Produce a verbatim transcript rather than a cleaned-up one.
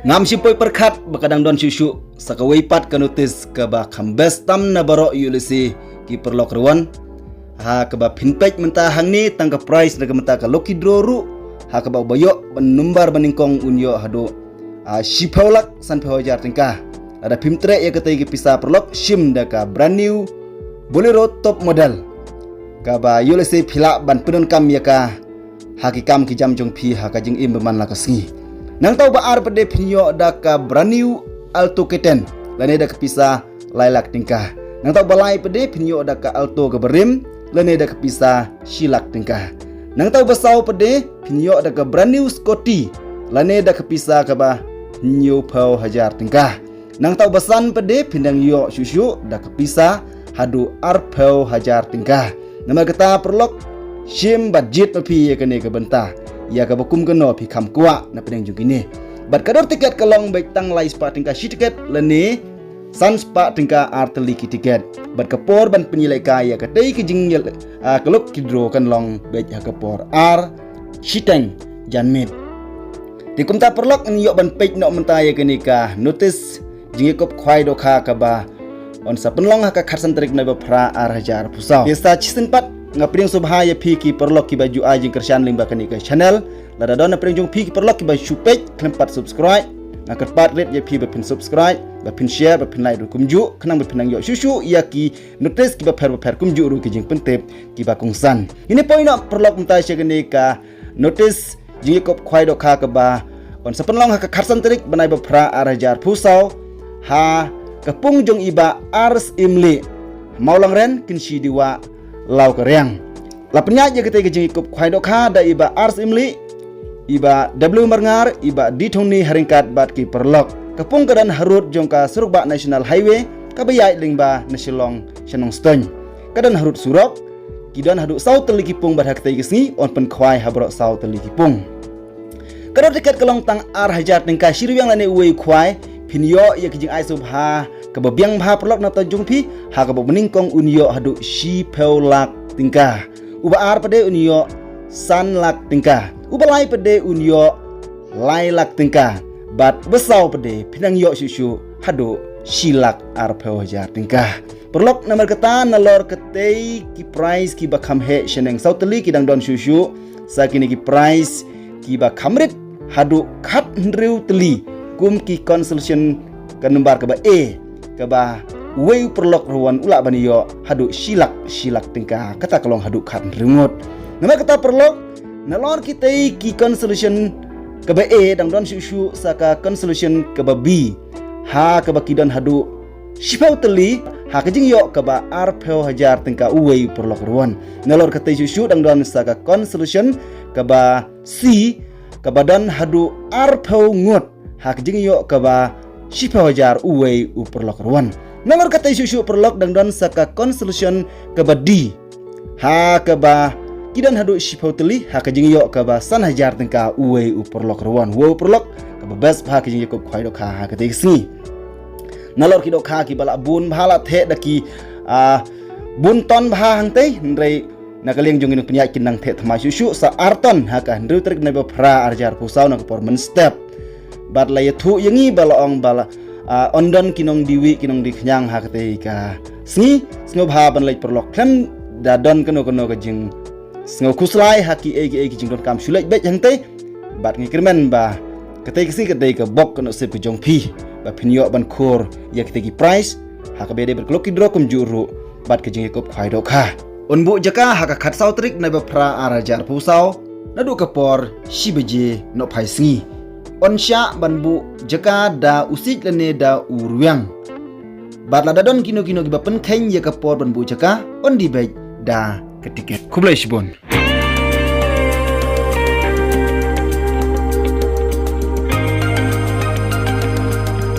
Ngam shym poi pyrkhat ba ka dang don shuh shuh sa kawei pat ka notis kaba kham best tam na baroh ïa lehse ki paralok ruh wan. Ha kaba phin peit mynta hangne tang ka prize na ka mynta ka lucky draw ruh. Ha kaba ba ïoh ban number ba nyngkong un ïoh haduh, ah, shiphew lak sanphew hajar tyngka. Lada phim treh ïa katei ka pisa paralok shim da ka brand new Bolero top model kaba ïoh lehse phi lah ban pyndonkam ïa ka ha ki kam ki jam jong phi ha ka jingim ba man la ka sngi. Nangta uba ar pat de phin ïoh da ka brand new Alto K ten lane da ka pisa lai lak tyngka. Nangta uba lai pat de phin ïoh da ka Alto kaba rim lane da ka pisa shi lak tyngka. Nangta uba saw pat de phin ïoh da ka brand new Scooty lane da ka pisa kaba hynñiewphew hajar tyngka. Nangta uba san pat de phin dang ïoh shuh shuh da ka pisa haduh arphew hajar tyngka. Namar kata paralok, shim bad jied ma phi ïa kane ka bynta ïa kaba kum kano phi kham kwah na pdeng jong kine. Bad ka dor tiket ka long beit tang lai spah tyngka shi tiket lane san spah tyngka ar tylli ki tiket. Bad ka por ban pynïalehkai ïa katei ka jingïaleh, ah, ka lucky draw kan long beit ha ka por ar shiteng janmiet. Te kumta paralok, ngin ïoh ban peit noh mynta ïa kane ka notis jingïakob khwai dohkha kaba yn sa pynlong ha ka khatsan tarik Naiba phra ar hajar arphew saw. Te sa shisien pat nga pdiang sngewbha ïa phi ki paralok kiba ju ai jingkyrshan lyngba kane ka channel. Lada don na pdeng jong phi ki paralok kiba shu peit khlem pat subscribe, nga kyrpad rit ïa phi ba phin subscribe, ba phin share, ba phin like ruh kumjuh, khnang ba phin nang ïoh shuh shuh ïa ki notis kiba pher ba pher kumjuh ruh ki jingpyntip kiba kongsan. Ngin ïa poi noh paralok mynta sha kane ka notis jingïakob khwai dohkha kaba yn sa pynlong ha ka khatsan tarik bnai ba phra ar hajar arphew saw ha ka pung jong i Bah Ars Imli, Mawlangren, Kynshi Diwa, Lawkariang. La pynïaid ïa katei ka jingïakob khwai dohkha da i Bah Ars Imli, i Bah W Marngar, i Bah D Thongni ha ryngkat bad ki paralok. Ka pung ka don harud jong ka surok bah National Highway kaba ïaid lyngba na Shillong sha Nongstoiñ. Ka don harud surok, ki don haduh saw tylli ki pung bad ha katei ka sngi yn pynkhwai ha baroh saw tylli ki pung. Ka dor tiket ka long tang ar hajar tyngka shi rwiang lane uwei u khwai, phin ïoh ïa ka jingai sngewbha kaba biang bha paralok na bynta jong phi, ha kaba ba nyngkong un ïoh haduh shiphew lak tyngka. Uba ar pat de un ïoh san lak tyngka. Uba lai pat de un ïoh lai lak tyngka. Bad uba saw pat de phin nang ïoh shuh shuh haduh shi lak arphew hajar tyngka. Paralok, namar kata nalor katei ki prize kiba kham heh shaneng saw tylli ki dang don shuh shuh sa kine ki prize kiba kham rit haduh khathynriew tylli kum ki consolation ka number kaba A, kaba uwei u paralok ruh wan u lah ban ïoh haduh shi lak, shi lak tyngka, kata ka long haduh khathynriew ngut. Namar kata paralok, nalor kitei ki consolation kaba A dang don shuh shuh sa ka consolation kaba B, ha kaba ki don haduh shiphew tylli, ha ka jingïoh kaba arphew hajar tyngka uwei u paralok ruh wan. Nalor katei shuh shuh dang don sa ka consolation kaba C, kaba don haduh arphew ngut, ha ka jingïoh kaba shiphew hajar uwei u paralok ruh wan. Nalor katei shuh shuh paralok dang don sa ka consolation kaba D, ha kaba ki don haduh shiphew tylli, ha ka jingïoh kaba san hajar tyngka uwei u paralok ruh wan. Uwei u paralok kaba best bha ka jingïakob khwai dohkha ha katei ka sngi. Nalor ki dohkha kiba la bun bha la theh da ki, ah, bun ton bha hangtei, hynrei na ka liang jong ngi nongpynïaid kin nang theh thymmai shuh shuh sa ar ton ha ka hynriew tarik Naiba phra ar hajar arphew saw na ka por mynstep. Bad la ïathuh ïa ngi ba la ong ba la, ah, yn don ki nongdie wieh ki nongdie khñiang ha katei ka sngi. Sngewbha ban leit paralok khlem da don kano kano ka jing sngew khuslai ha kiei kiei ki jingdonkam, shu leit beit hangtei. Bad ngi kyrmen ba katei ka sngi katei ka bok ka nusip ka jong phi ba phin ïoh ban khur ïa katei ki prize ha kaba ïadei bad ka lucky draw kumjuh ruh bad ka jingïakob khwai dohkha. Yn buh jaka ha ka khatsaw tarik Naiba phra ar hajar arphew saw naduh ka por shi baje nohphai sngi. Yn shah ban buh jaka da u siej lane da u rwiang. Bad lada don kino kino kiba pynkheiñ ïa ka por ban buh jaka, yn die beit da ka tiket. Khublei shibun.